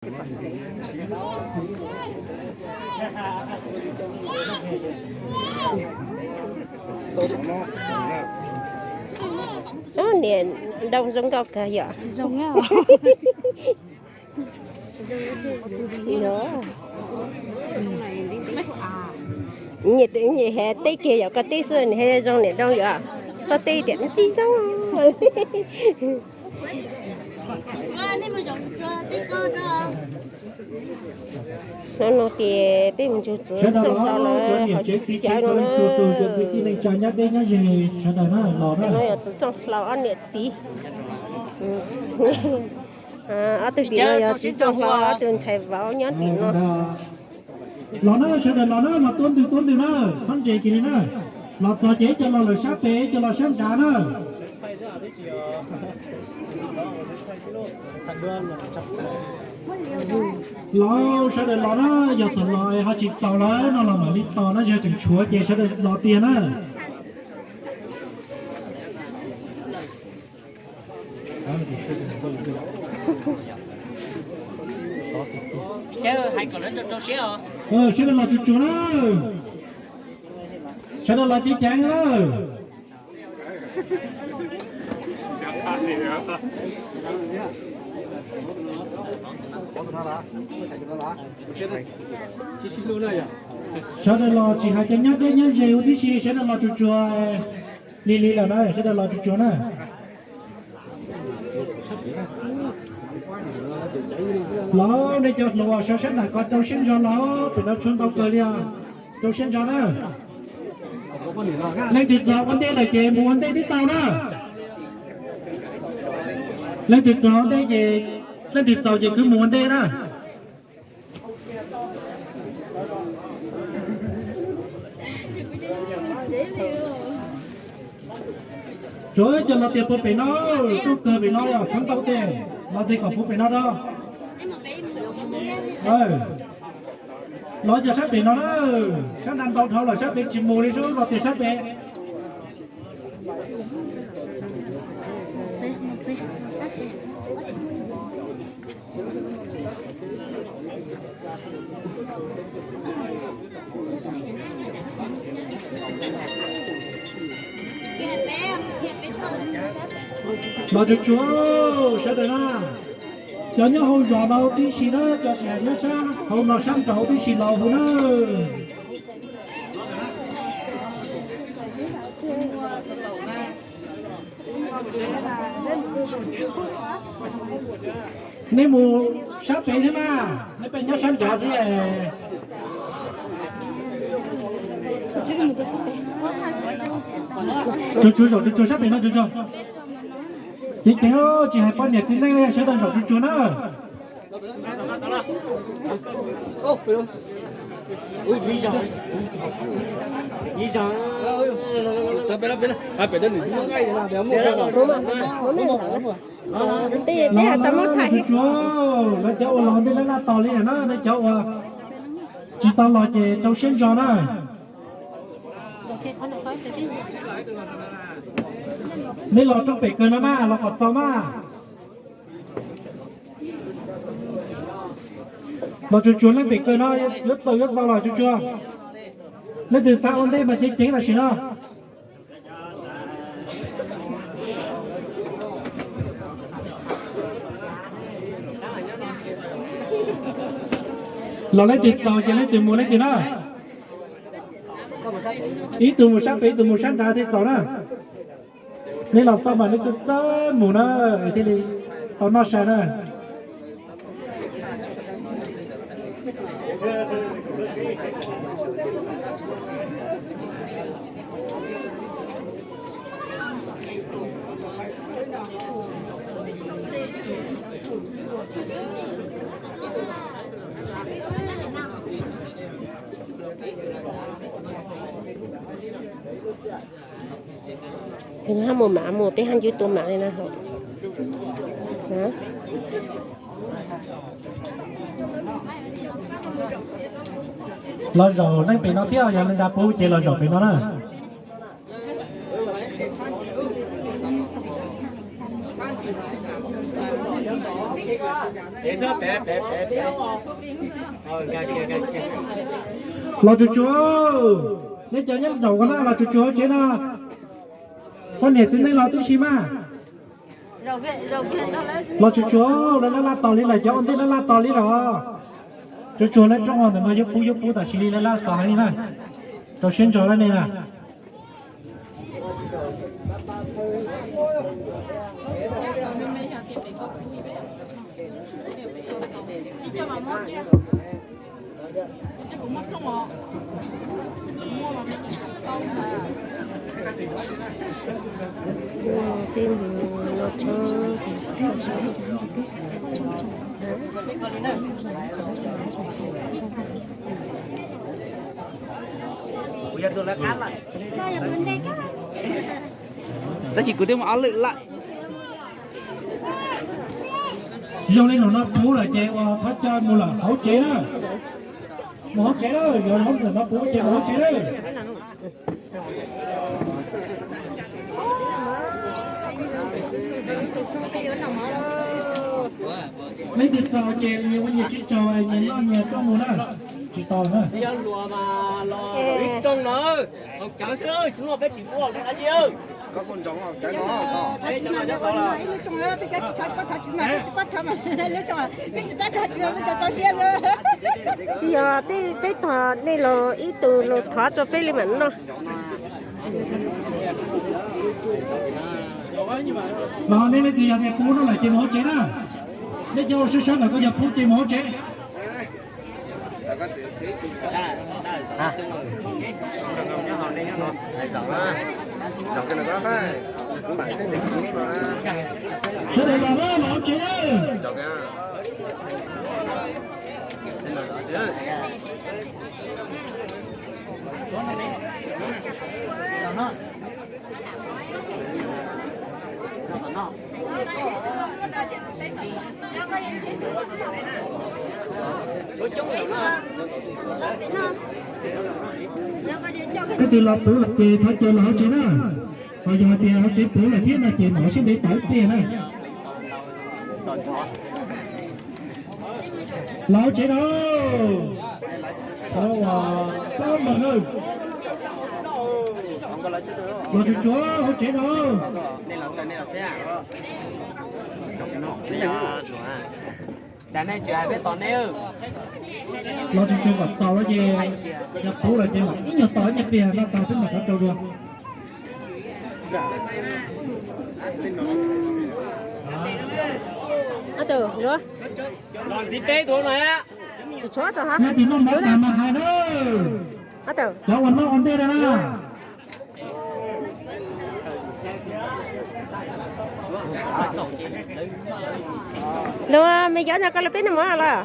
Niam nroo zoo nkauj kawg yom. Nyiam, nyiam hais teb kiag yom, koj teb xwb nws zoo niam nroo yom. Txhob teb tias tsis zoo. Hnub no ces peb mus ntsug txiv txooj hlau lawm hauv tsev cawv no na. Hnub no yog txiv txooj hlau ob niam txiv. Ob tug tim no yog txiv txooj hlau ob tug ntxhais vauv nyob tim no. Los na, sawv daws los na, los tuab ntws tuab ntws na, txhob ntses kiag li na. Los txog ces ib co los lawm sab pem, ib co los sab nrad na. Los sawv daws los na, yog thaum los ho tsis txaus lawm no los mam li tos na, yog tseem tshuav ces sawv daws los tiag na. Sawv daws los tsuag tsuag na. Sawv daws los ceev ceev na. Sawv daws los tsis hais cov nyob deb nyob ze huv tib si, sawv daws los tsuag tsuag. Lig lig lawm na, sawv daws los tsuag tsuag na. Los nej cov hluas sawv sab nram ko rau siab ntso los, pem no tshuav ntau kawg li os. Rau siab ntso na. Leej twg txog ua ntej lawm ces mus ua ntej tib tau na. Leej twg txog ua ntej ces, leej twg txaus ces kwv mus ua ntej na. Tsuav cov los tias puag pem no, tub kawg pem no yog khab ntau tes, los tias kom puag pem no rau. Los cov sab pem no na, sab nrad ntau dhau lawm sab pem tsis mus li sub, los tias sab pem. Los tsuag tsuag sawv daws na, cov nyob hauv zos no huv tib si na, cov tsis hais nyob sab hauv no sab nraud huv tib si los huv na. Nej mus sab pem thiab mas, nej peb nyob sab nrad xwb. Tsuag tsuag zaum tsuag tsuag sab pem no tsuag tsuag. Ceev ceev, tsis hais poj niam txiv neej li, sawv daws zaum tsuag tsuag na. Peb hais tau muab thaij. Lawv cov uas los ntej lawv laj tos li na, nej cov uas tsis tau los ces rau siab ntso na. Nej los rau pem kawg no mas los kom txaus mas. Los tsuag tsuag leej pem kawg no, yuav txaus yuav txaus los tsuag tsuag. Leej twg xav ua ntej mas ceev ceev tam sim no. Los leej twg txaus ces leej twg mus leej twg na. Ib tug mus sab pem ib tug mus sab nrad thiaj txaus na. Nej los xauj mas nej txawj txawj mus na, thiaj li tau noj sai na. Peb haj mus mam mus, peb haj ncu tus mam li na. Los zaum neej pem no thiab, yog neeg nrad pub ces los zaum pem no na. Los tsuag tsuag, nej cov nyob nraum ko na, los tsuag tsuag hauv tsev na. Poj niam txiv neej los tib si mas. Los tsuag tsuag, lawv laj laj tos li lawm, cov ua ntej laj laj tos li lawm. Tsuag tsuag lawv rooj ntawm no yuav pub yuav pub tam sim li lawv laj tos heev li na. Rau siab ntso lawm ne na. Tab sis kuv twb muaj ob lwm lawm. Zoo li no puv lawm ces ua thov caw mus lawm hauv tsev na. Mus hauv tsev na, yog hauv lwm no puv ces mus hauv tsev na. Leej twg txog ces nyias ua nyias tsis tsaug, nyias noj nyias coj mus na. Tsis tau na. Tsis yog tej peb tog nej los ib tug los thov rau peb li mam noj. Los nej leej twg yog tias pub no lawm ces mus hauv tsev na. Nej cov ua sab sab ntawm ko yog pub ces mus hauv tsev. Sawv daws los na, los hauv tsev na. Leej twg los puv lawm ces thov caw los hauv tsev na. Ho yog hais tias hauv tsev puv lawm thiab no ces mam sib ntev tawm ib pliag na. Los hauv tsev na. Los tsuag tsuag hauv tsev na. Los tsuag tsuag kom txaus lawm ces yog puv lawm ces mam ib nyuag tos ib nyuag pliag noj tag peb mam rov rau dua. Leej twg noj mov tas mas hais na. Cov uas noj ua ntej na. Los me cov no koj los peb noj mov los.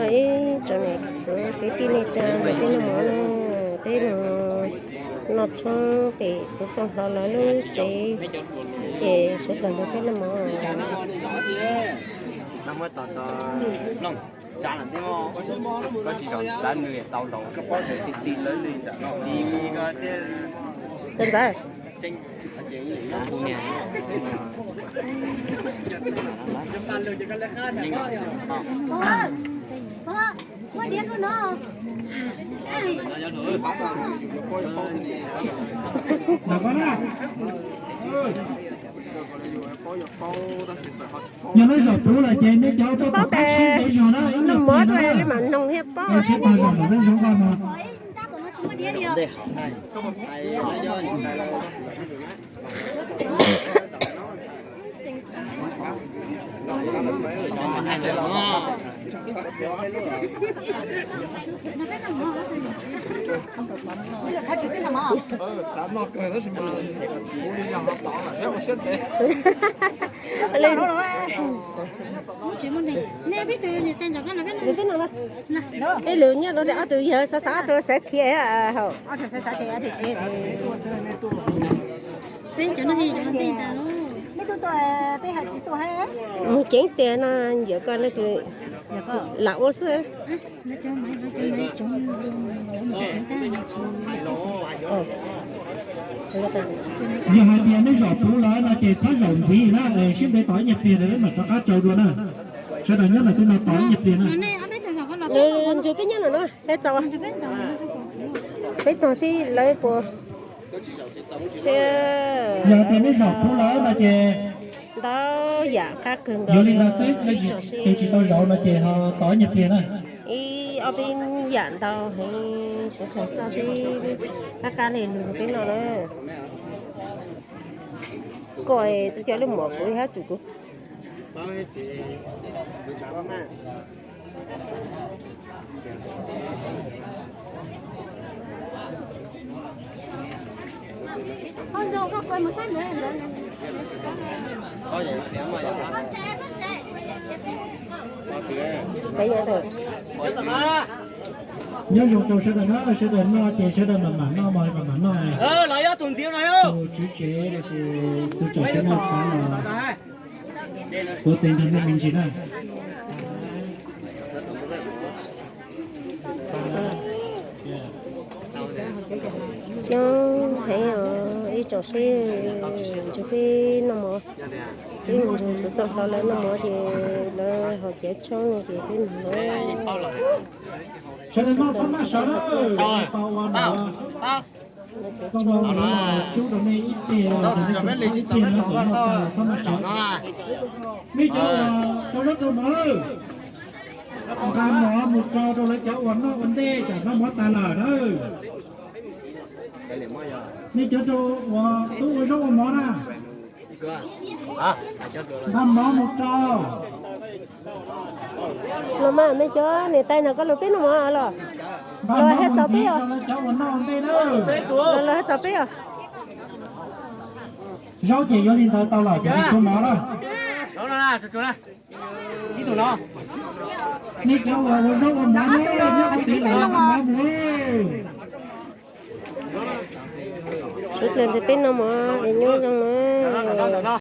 Ib tsoom niam txiv kwv tij neej tsa, peb noj mov na, peb mus noj tshoob pem txiv txooj hlob lawv lub tsev, ces sawv daws nrog peb noj mov. Ntxawm, yog nej zaum puv lawm ces nej cov paub tes noj mov rau li mam noog thiaj paub. Peb lwm nyob rau tias ob tug yawg xav xav ob tug sawv khiav haus. Tuaj, peb hais tsis tuaj he. Mus ceev tiag no, yuav koj no ces lam ua xwb. Yog hais tias nej zaum puv lawm no ces txhob zaum ntxiv na, sib ntev tos ib nyuag pliag mam rov qab rau dua na. Sawv daws nyob ntawm tej no tos ib nyuag pliag na. Ntshe peb nyob no no, peb txaus, peb txaus sib lawv puas. Yog tias nej zaum puv lawm no ces ntau yam qab kawg nkaus li ntawd xwb, ib tsoom sib, tus tsis tau zaum no ces ho tos ib nyuag pliag na. Ib ob peb yam ntau heev, sawv daws xoj peb qab qab li lug peb no na. Koj txawm coj lub mom kuv hab tsum kuv. Nyob zoo rau sawv daws na, sawv daws noj ces sawv daws mam mam noj, mam mam noj. Tus tswv tsev los sis tus tswv tsev noj xav los kuv tes nrog nej me ntsis na. Coob heev os ib tsoom sib, ntshe peb noj mov, peb mus nrug txog hlo lawv noj mov ces lawv ho cev tshoob no ces peb mus lawm. Sawv daws noj txhob maj sawv na, tau ua no. Koj ua no cub rau nej ib pliag, ib pliag no txhob maj sawv. Nej cov uas rau zaub rau mov, nqa mov mus rau rau lawv cov uas noj ua ntej tsam noj mov tas lawm na. Nej cov rau uas tub ua zaub ua mov na, nqa mov mus rau. Los mas, nej cov niam tais ntawm koj lus peb noj mov los, los haj txaus peb os. Los haj txaus peb os. Zaub ces yuav li ntawd tau lawm, ces tsis tshuav mov lawm. Nej cov uas ua zaub ua mov ne, nyob qhov twg los nqa mov mus. Suav dlawg ntawm peb noj mov es nyob zoo na.